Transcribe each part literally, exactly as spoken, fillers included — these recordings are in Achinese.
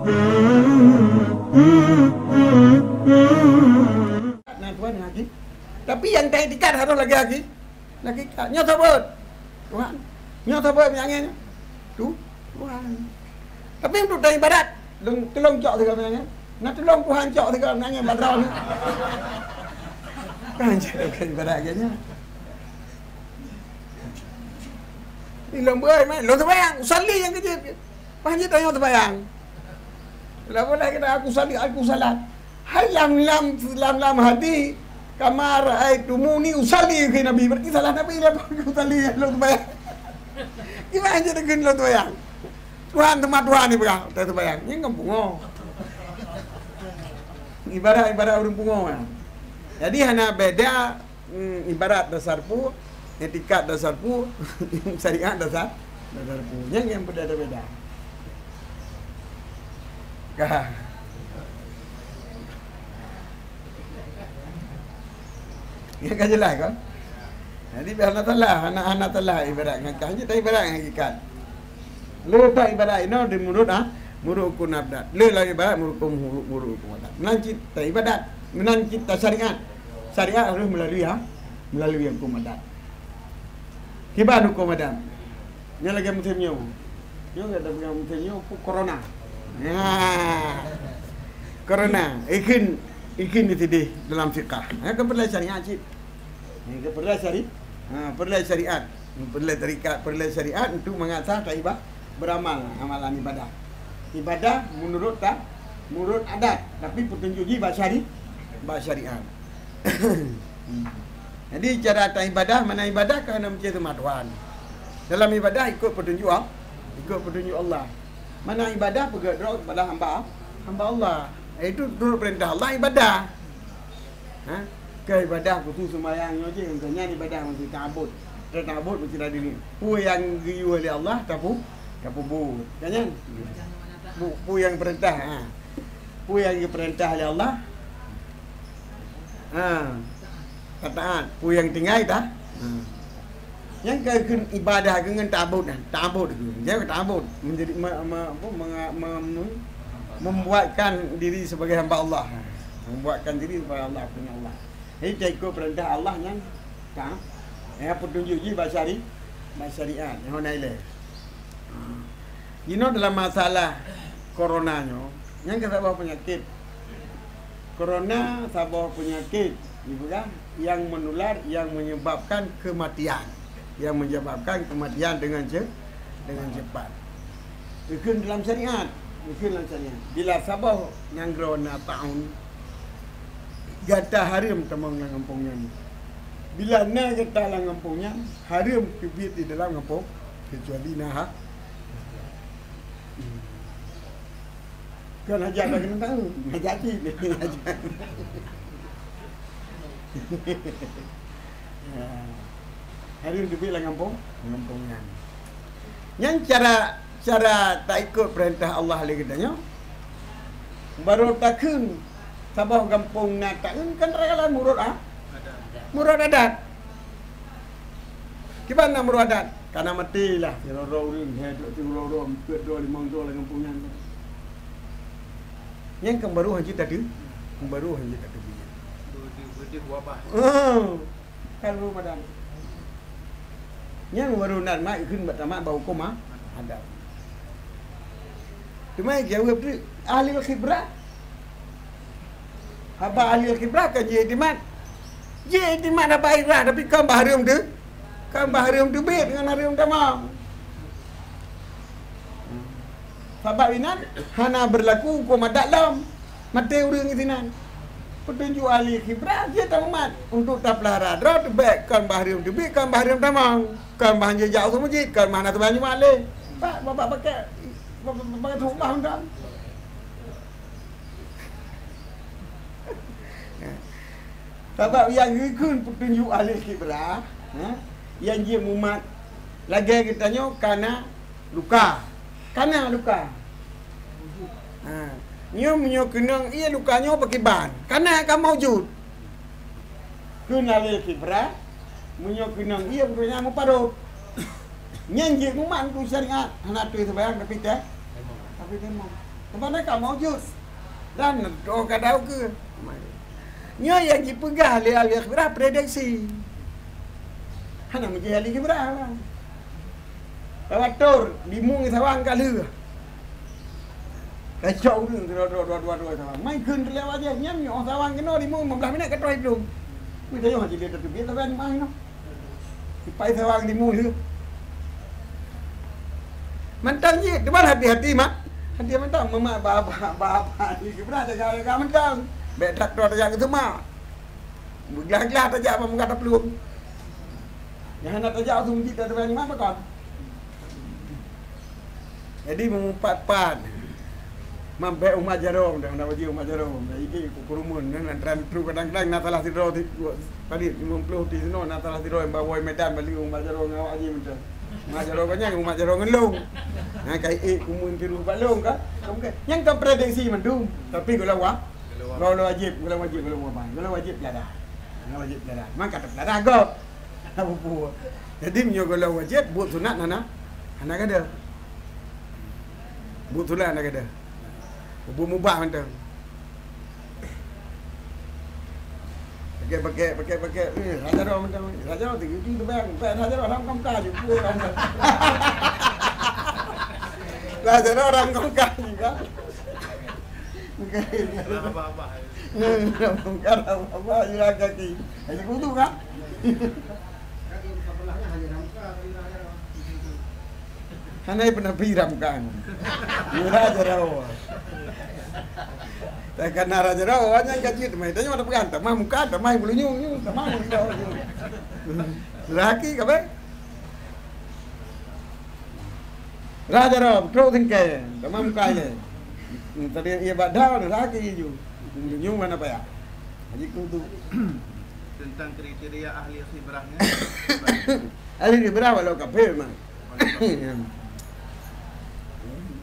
Na Tuhan lagi. Tapi nyang taiktikad harôh lagèe lagi. Lagèe ka. Nyoe saboh. Tuhan. Nyoe saboh meunyoe nyan. Tu Tuhan. Tapi untuk taibadat, lôn tulông cok sigoe meunyoe nyan. Na tulông Tuhan cok sigoe meunyoe nyan bak droeneuh. Kan jadi ibadat lagèe nyan. Ilôn beuh, man, lôn seumayang, usalli nyang keujeuet. Pajan tanyoe teubayang. Lah boleh kata aku sali, aku salat. Hai lam, lam, lam, lam hati, "Kama ra'aitumuni usalli," kheun Nabi. Berarti salah Nabi lah aku sali, lôn teubayang. Gimana jadi kheun lôn teubayang? Tuhan teuma Tuhan ni peugah, tak teubayang. Ni kan pungo. Ibarat, ibarat ureueng pungo kan. Jadi hana beda. Hmm, ibarat dasar peue, iktikad dasar peue, syariat dasar, dasar peue. Nyan nyang beubeda-beda. Ka. Nyan ka jeulaih kan? Jadi, hana salah, hana, hana salah ibarat ngon ka, hanya ibarat ngon hakikat. Le taibadat inoe di meunurot, ha, meunurot huköm adat. Le lam ibadat meunurot huköm, meunurot huköm adat. Meunan cit taibadat, meunan cit tasyariat. Syariat harôh meulalui, ha, meulalui huköm adat. Kiban huköm adat. Nyan lagèe musém nyoe. Nyoe ka tapeugah musém nyoe, corona. Ha. Corona. Ikheun, ikheun di sideh dalam fiqah. Ha, ka peureulèe syariat cit. Ha, ka peureulèe syari-, ha, peureulèe syariat. Peureulèe tarekat, peureulèe syariat untuk mangat sah taiba-, beuramal amalan ibadah. Ibadah meunurot ta-, meunurot adat, tapi peutunjuk jih bak syari-, bak syariat. Jadi, cara taibadah, mana ibadah ka hana meucé teuma Tuhan. Dalam ibadah ikot peutunjuk Al-, ikot peutunjuk Allah. Mana ibadah peugöt droe kepada hamba, hamba Allah. Itu turut peurintah Allah ibadah. Ha? Keu ibadah khusus seumayang nyoe jih, keu nyan ibadah meusti ta'abud. Ta'abud meusti lagèe nyoe. Peue nyang geuyue lé Allah, tapu-, tapeubuet. Kan nyan? Peue, peue nyang peurintah, ha. Peue nyang geupeurintah lé Allah, ha, tataat. Peue nyang tinggai ta-, ha. Nyang ka kheun ibadah keu ngon ta'abud nyan, ta'abud keu. Jangan ta'abud menjadi me-, me-, apa, menga-, me-, me-, membuatkan diri sebagai hamba Allah. Membuatkan diri sebagai Allah, punya Allah. Jadi, taikot peurintah Allah nyan, ka, ya, peutunjuk jih bak syari-, bak syariat, nyang hana ilèe. Ha. Jinoe dalam masalah corona nyoe, nyan ka saboh peunyakét. Corona saboh peunyakét, ibarat nyang meunular, nyang menyebabkan kematian. Nyang menyebabkan kematian dengan ce-, dengan cepat. Ikheun dalam syariat, ikheun dalam syariat. Bila saboh nanggroe na taun, gata hareuem tamong lam gampông nyan. Bila na gata lam gampông nyan, hareuem teubiet di dalam gampông, keucuali na ha-, Kon hajat bagi nyan tahu. Hajat cit. Ha. Hareuem teubiet lam gampông, gampông nyan. Nyan cara, cara taikot peurintah Allah lé geutanyoe. Barô takheun saboh gampông na takheun kan ragalan meunurot a-, meunurot adat. Kiban na meunurot adat, ka na maté lah sidroe-droe ureueng, lhèe droe, siuroe droe, eumpeuk droe, limong droe lam gampông nyan. Nyan kan barô hanjeuet tateu-, kan barô hanjeuet tateubiet. Beudeuh-beudeuh wabah. Oh, kan barô madan. Nyan barô na mat ikheun bak tamat bak huköm a-, adat. Teuma jaweueb tu ahli khibrah. Haba ahli khibrah kan jiiktimat. Jiiktimat haba khibrah, tapi kon bak hareuem teu-, kon bak hareuem teubiet ngon hareuem tamong. Sabab inan hana beurlaku huköm adat lom. Maté ureueng sinan. Peutunjuk ahli khibrah, jeuet tamumat. Untuk tapeulara droe teubiet, kon bak hareuem teubiet, kon bak hareuem tamong. Kon bak hanjeuet jak u meuseujid, kon bak hana seumayang Jumat lé. Pak, bapak pakai, bapak, bapak, bapak rumah undang. Sabab nyang geukheun peutunjuk ahli khibrah, ha? Nyang jeuet mumat lagèe geutanyoe ka na luka. Ka na luka. Ha. Nyoe meunyoe keunong ie luka nyoe pakriban. Ka na ka maujud. Kheun ahli khibrah, meunyoe keunong ie, beutôi nyan meuparot. Nyan jeuet mumat keu syariat, hana tueng seumayang tapi teu-, tapi tamong. Mana kamoe jeuet? Dan droe ka dau keu. Nyoe nyang jipeugah lé ahli khibrah prediksi. Hana meujeuet ahli khibrah lah. Lewat tor, limong sawang ka lheueh. Kacok ureueng sidroe dua, dua, dua, dua sawang. Mai kheun lewat jih, nyan nyoe sawang keunoe limong limong belas minit ka troh lom. Meutanyoe hana jeuet tateubiet saban mah nyoe. Sipai sawang limong lheueh. Mantong jih, teuma hati-hati mak. Hati mantong, memak ba-, ba-, ba-, ba-, ni keupeue jaga-jaga mantong. Bèk traktor tajak keu semak. Beuglah-glah tajak bak muka taplueng. Nyang hana tajak usung jih tateubiet ngon pakon. Jadi meumeupat-pat. Mambèk umat jaroe, dah na wajib umat jaroe. Dah ide ku kurumun, nyan antara tru kadang-kadang na salah sidroe ti-, tadi limong ploh ti sinoe na salah sidroe nyang bawa Medan bali umat jaroe ngon awak jih mantong. Umat jaroe banyak, umat jaroe ngon lông. Ha, kai ék kumun tiru bak lông ka. Kamu kan, nyang kan prediksi mandum. Tapi kalau wa-, kalau wajib, kalau wajib, kalau wa-, kalau wajib pelada. Kalau wajib pelada. Maka pelada gop. Apa pun. Jadi meunyoe gohlom wajéb, buet sunat hana, hana gada. Buet sunat hana gada. Buet mubah mantong. Pakai, pakai, pakai, pakai. Eh, raja roh mantong. Raja roh tinggi, tinggi tu bayang. Bayang raja roh dalam kamka je. Raja roh dalam kamka je kan. Bukan. Bukan apa-apa. Bukan apa-apa, je lah kaki. Hanya kutu kan? Hana pernah piram kan. Raja rawa. Takkan raja rawa, hanya gaji teman. Tanya mana pegang, tamah muka, tamah bulu nyung, nyung, tamah bulu nyung. Laki kabe? Raja roh, trok singkai, tamah muka ilèe. Tadi ia bak dau, laki ju. Nyoe mana payah. Jadi kudu. Tentang kriteria ahli khibrahnya. Ahli khibrah walau kafir mah. Walau kafir.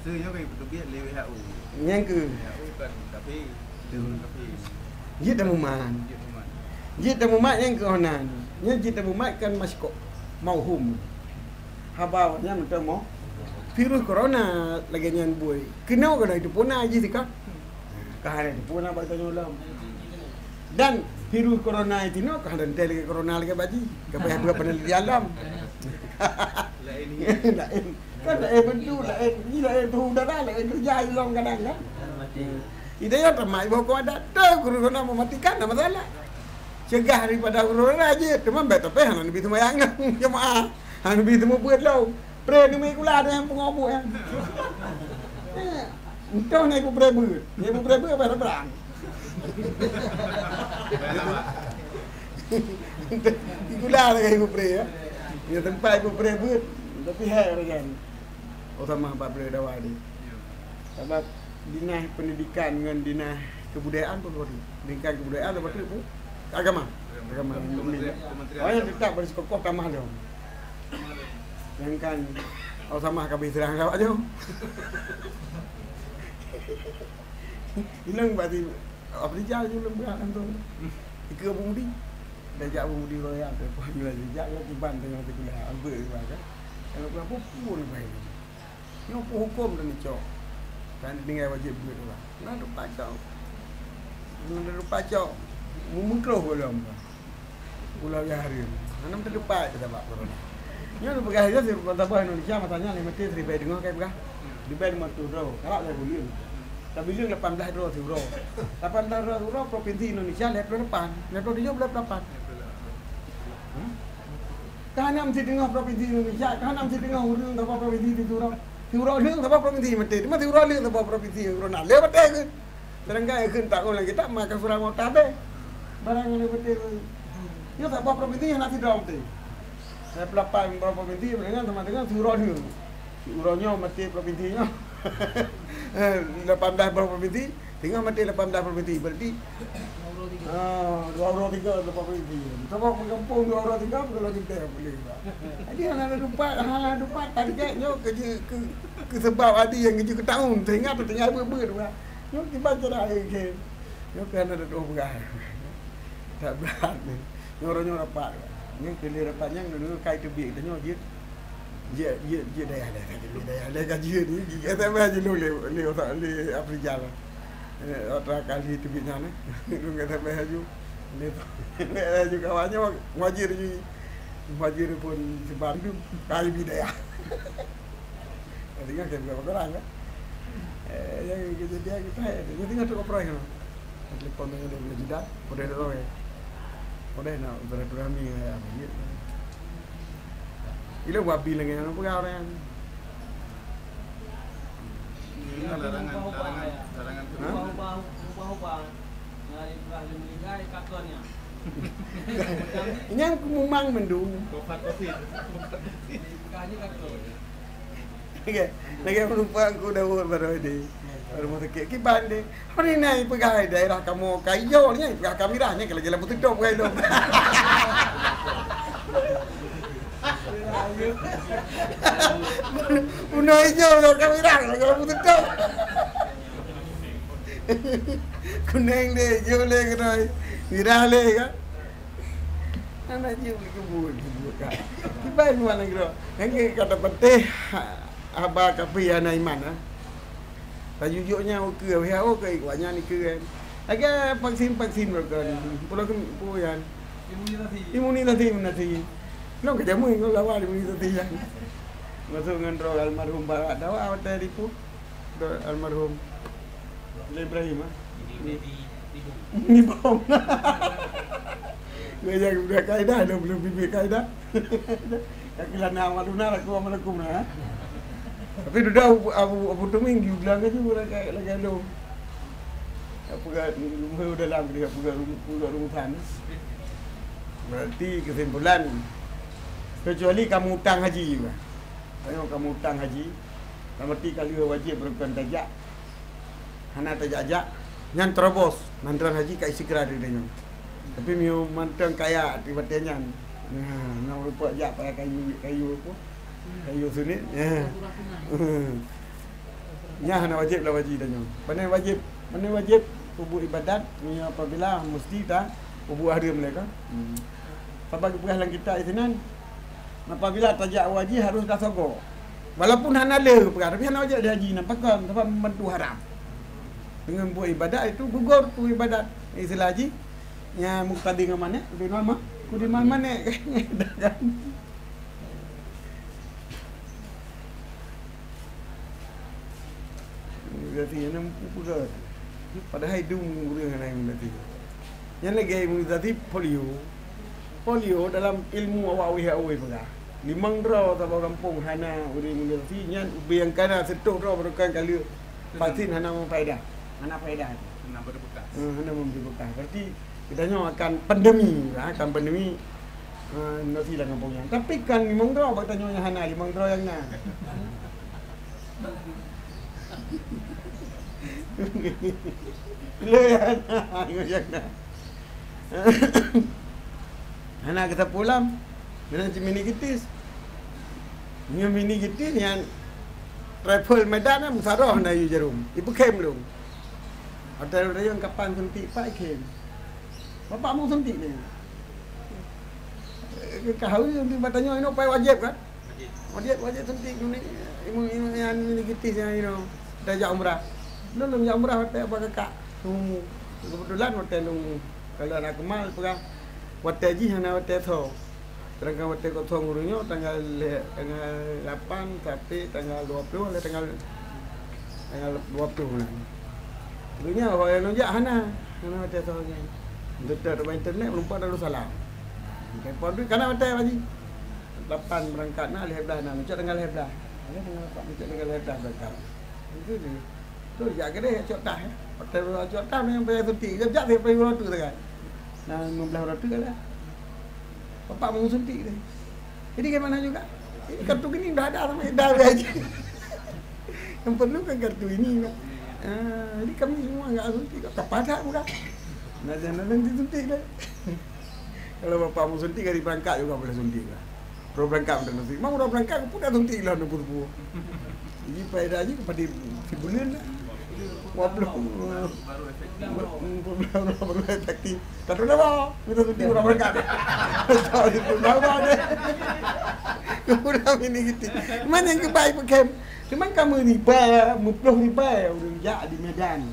Sebenarnya kan betul dia lewat W H O. Nyang ke? W H O kan kafir. Kafir. Jeuet tamumat. Jeuet tamumat. Jeuet tamumat nyang keuhonan. Nyan jeuet tamumat kan masykoh. Mauhum. Haba awaknyan meuteumé virus corona lagèe nyan bui. Keunoe keunoe teupeu na jih teuka. Ka hana teupeu na bak tanyoe lom. Dan virus corona itu nyoe ka hana teuntèe lagèe corona lagèe bak jih. Ka payah buet penelitian lom. Laén. Kan laén bentuk, laén, laén suhu udara, laén keureuja lom kadang kan. Ide ya teuma ibu kau ada tu virus corona mematikan nama salah. Cegah daripada virus corona jih, teuma bèk tapi hana nabi seumayang jemaah. Hana nabi teuma buet lom. Pre neumi kula ada nyang pungo buet nyan. Eh, entah na ibu pre buet. Ibu pre buet apa seberang. Di kula ada ibu pre ya. Ya tempat ibu pre buet. Tapi hai orang kan. Oh sama bak pre dawa ni. Sabab dinas pendidikan ngon dinas kebudayaan pun bodoh. Pendidikan kebudayaan apa tu? Agama. Agama. Kementerian, kementerian. Orang yang tetap bersikukuh tamah lom. Sedangkan awak sama kabeh serang awak nyoe. Inong bak di, apa dijal je ulôn beurah langsung. Ike Abu Mudi. Dah jak Abu Mudi royal tu, pun jual jak ke kiban tengah tu kuliah. Ambek juga kan. Kalau kurang pun pun baik. Nyoe peuhuköm dan dicok. Dan tinggai wajéb buet ureueng. Nah, teupacok. Nah, teupacok. Meumeutroh gohlom. Pulau Jahareuen. Hana meuteumpat keu sabab corona. Nyoe neupeugah lagèe nyoe, siribèe saboh Indonesia masa nyan lé maté siribèe deungoe kai peugah. Siribèe limong reutôh droe, karap lagèe buleuen. Tabileung lapan blaih droe siuroe. Lapan blaih droe siuroe, provinsi Indonesia lhèe ploh lapan. Lhèe ploh tujoh, lhèe ploh lapan. Hmm? Ka hana meusidroe provinsi Indonesia, ka hana meusidroe ureueng saboh provinsi siuroe. Siuroe lheueng saboh provinsi maté. Teuma siuroe lheueng saboh provinsi corona. Lé maté keuh. Sedangkan kheun taun lagèe tak maka surang mota beh. Barang nyang beutôi. Nyoe saboh provinsi hana sidroe beutôi. Saya pelapan beberapa provinsi dengan sama dengan siuroe nyoe. Siuroe nyoe mesti provinsi nyoe. Eh, lapan belas beberapa provinsi, tinggal mesti lapan belas provinsi. Berarti, ah, dua uroe tiga beberapa provinsi. Saboh meugampông dua uroe tiga, bukan lagi teh boleh. Jadi hana ada tempat, hana ada tempat target nyoe kerja ke, ke sebab ada yang kerja ke tahun sehingga tertinggal beut-beut. Nyoe kiban cara laén. Nyoe kan ada dua peugah. Tak berat ni. Nyoe uroe nyoe rapat. Nyoe pilih rapat nyang nyoe kai teubiet nyoe jeuet. Jeuet, jeuet, jeuet dayah lé ka jeuet, dayah lé ka jeuet ni, S M S jilong lé, lé, lé Afrizal. Eh, otak kali teubiet nyan, eh. Lôn S M S laju. Lé, laju kawan nyoe, Muhajir ji. Muhajir pun sebab tu, kali bi dayah. Tadi kan saya bukan orang, kan. Eh, yang kejadian kita, eh, dia tinggal tu operasi, kan. Telepon dengan dia boleh jeda, boleh dah tahu, ya. Boleh nak bersilaturahmi, ya, apa dia. Ila wabi lagi yang pegang orang. Ini larangan, larangan, larangan. Ha? Ubah-ubah, ubah-ubah. Nyari perah lima ligai, kakon ya. Ini yang kumumang mendung. Covid, covid. Bukan ni kakon. Okey, lagi menumpang ku Daud baru ini. Baru rumah sakit. Kiban deh. Apa ni nai pegai daerah kamu kayo ni, pegai kamera ni kalau jalan betul pegai lom. Bunuh hijau lo kamera kalau jalan betul. Kuning deh, hijau le kenai. Merah le kan. Anak jiu kebun, kebun kan. Kiban mana kira. Yang kata penting haba kapi anak iman ah. Tajujuknya oke, W H O ke ikut nyan ke kan. Lagi vaksin-vaksin mereka ni. Pulau ke pu yan. Imunisasi. Imunisasi, imunisasi. Nong kerja mu ngol lawan imunisasi yan. Masuk ngan roh almarhum Barak Dawa awak tadi pu. Almarhum Ibrahim ah. Ini bom. Gaya udah kaidah, dah belum bibit kaidah. Kaki lana amaluna laku amalakum nah. Tapi duda Abu, Abu, Abu Tuming diulang aja orang kayak lagi lu. Apa kat rumah dalam dia apa kat rumah, apa kat rumah sana. Berarti kesimpulan, kecuali kamu utang haji juga. Kalau kamu utang haji, dalam arti kali wajib berukon tajak. Hana tajak-jak, nyan terobos mantong haji ka istiqrar di tanyoe. Tapi meunyoe mantong kaya di watèe nyan, nah, na rupa jak payah kayu, kayu apa? Kayu sunit. Nah. Nyan hana wajib lam haji tanyoe. Pane wajib, pane wajib peubuet ibadat meunyoe apabila mesti ta peubuet hareuem lé ka. Hmm. Sabab geupeugah lam kitab sinan, apabila tajak haji harus tasogoe. Walaupun hana le geupeugah, tapi hana wajéb dihaji, na pakon? Sabab membantu haram. Dengan buat ibadat itu gugur tu ibadat. Istilah haji, nya muktadi ngon manék, lebih lama, kudi mal manék. Berarti yang nampu peugah. Padahai dum ureueng hana imunisasi. Nyan lagèe imunisasi polio. Polio dalam ilmu awak W H O peugah, limong droe saboh gampông hana ureueng imunisasi, nyan ubé nyang kana seutoh droe barokon ka lheueh vaksin hana meufaedah. Hana faedah. Hana beureubeukas. Hmm, hana memberi bekas. Berarti geutanyoe akan pandemi, ha, akan pandemi, ha, imunisasi lam gampông nyan. Tapi kan limong droe bak tanyoe nyang hana, limong droe nyang na. Le hana, hana geusapeue lam. Meunan cit meningitis. Nyoe meningitis nyan travel Medan nyan meusaroh na yue jarum. Ipeukhem lom. Hotel Rayong kapan suntik, Pak, ikhém. Bapak mau suntik ni. Eh, ka hawi suntik, batanyoe inoe pai wajéb kan? Wajéb, wajéb suntik ni. Imu, imu yang meningitis yang inoe. Dah jak umrah. Lôn lôn jak umrah watèe apa kakak. Umu. Kebetulan watèe lôn, kalau anak kemal peugah, watèe jih hana watèe tho. Sedangkan watèe kosong ureueng nyoe tanggal lhèe, tanggal lapan sampai tanggal dua puluh, lhèe tanggal, tanggal dua puluh bulan. Ureueng nyoe awai lôn jak hana, hana watèe tho nyan. Teutap bak internet meulumpat Darussalam. Telepon tu kana watèe haji. Lapan berangkat na, lhèe blah na, lôn cok tanggal lhèe blah. Lhèe tanggal lapan, lôn cok tanggal lhèe blah berangkat. Itu je. Tu jak keudeh cok tah, eh. Hotel cok tah, yang payah suntik. Jak, jak, payah suntik. Nah, lima belas orang tu lah. Bapak mau suntik tu. Jadi, bagaimana juga? Ini kartu ini dah ada, sama dah ada aja. Yang perlu kan kartu ini, kan? Ah, jadi kami semua nggak suntik. Tak pada pula. Nah, jangan nanti suntik dah. Kalau bapak mau suntik, hari berangkat juga boleh suntik lah. Orang berangkat untuk suntik. Mau orang berangkat, pun dah suntik lah, nak pun. Jadi, faedah je kepada si bulan lah. Dua puluh. Baru, baru efektif. Baru efektif. Tak tahu apa. Kita syuting orang berangkat. Tahu itu, tahu dah deh. Kurang ini gitu. Mana yang kebaik pakai? Cuman kamu ribai, muploh ribai orang jak di Medan.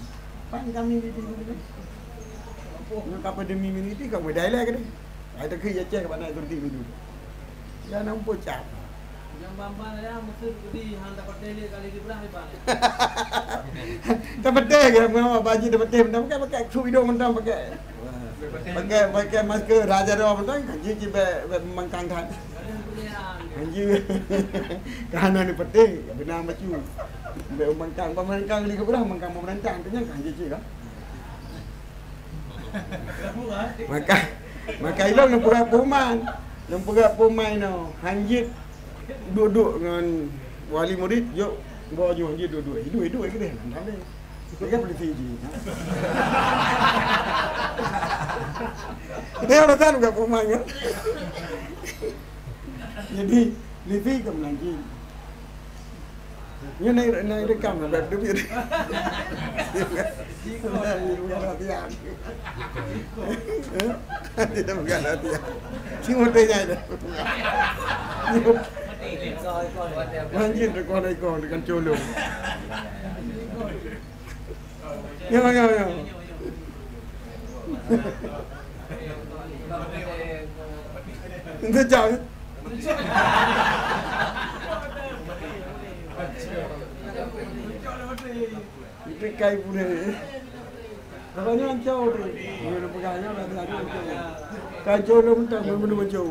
Pan kami di sini. Nyoe ka pandemi miniti ka modai lé keudeh. Ai takheun ya ceh bak na berhenti minum. Ya nampu cap. Nyang ban-ban ya meukeusut keudeh han dapat tele kali di belah iban. Dapat teh ke mau baju dapat teh mentang pakai pakai su idong mentang pakai. Pakai pakai masker raja doa mentang kan ji ji be be mangkang kan. Kan ji kan ni peti bina baju. Be mangkang pemangkang ni ke belah mangkang pemerintah tu kan ji ji kan. Maka, maka ilong nyang peugah peuman. Nyang peugah peuman nyoe, hanjeuet duek-duek ngon wali murit, jok bawa nyoe hanjeuet duek-duek. Hidup-hidup lagi deh, nang deh. Dia kan polisi ji. Dia orang tahu enggak peuman kan? Jadi, livi ke melanjin. Nyoe naik, naik rekam lah, beb, demi. Bukan latihan. Tidak bukan latihan. Si motor nya ada. Manjin rekam, rekam dengan colong. Ya, ya, ya. Itu jauh. Itu kai pun ni. Katanya ancau tu. Dia pegang ancau, dia ancau. Kancau lu mentang, belum ancau.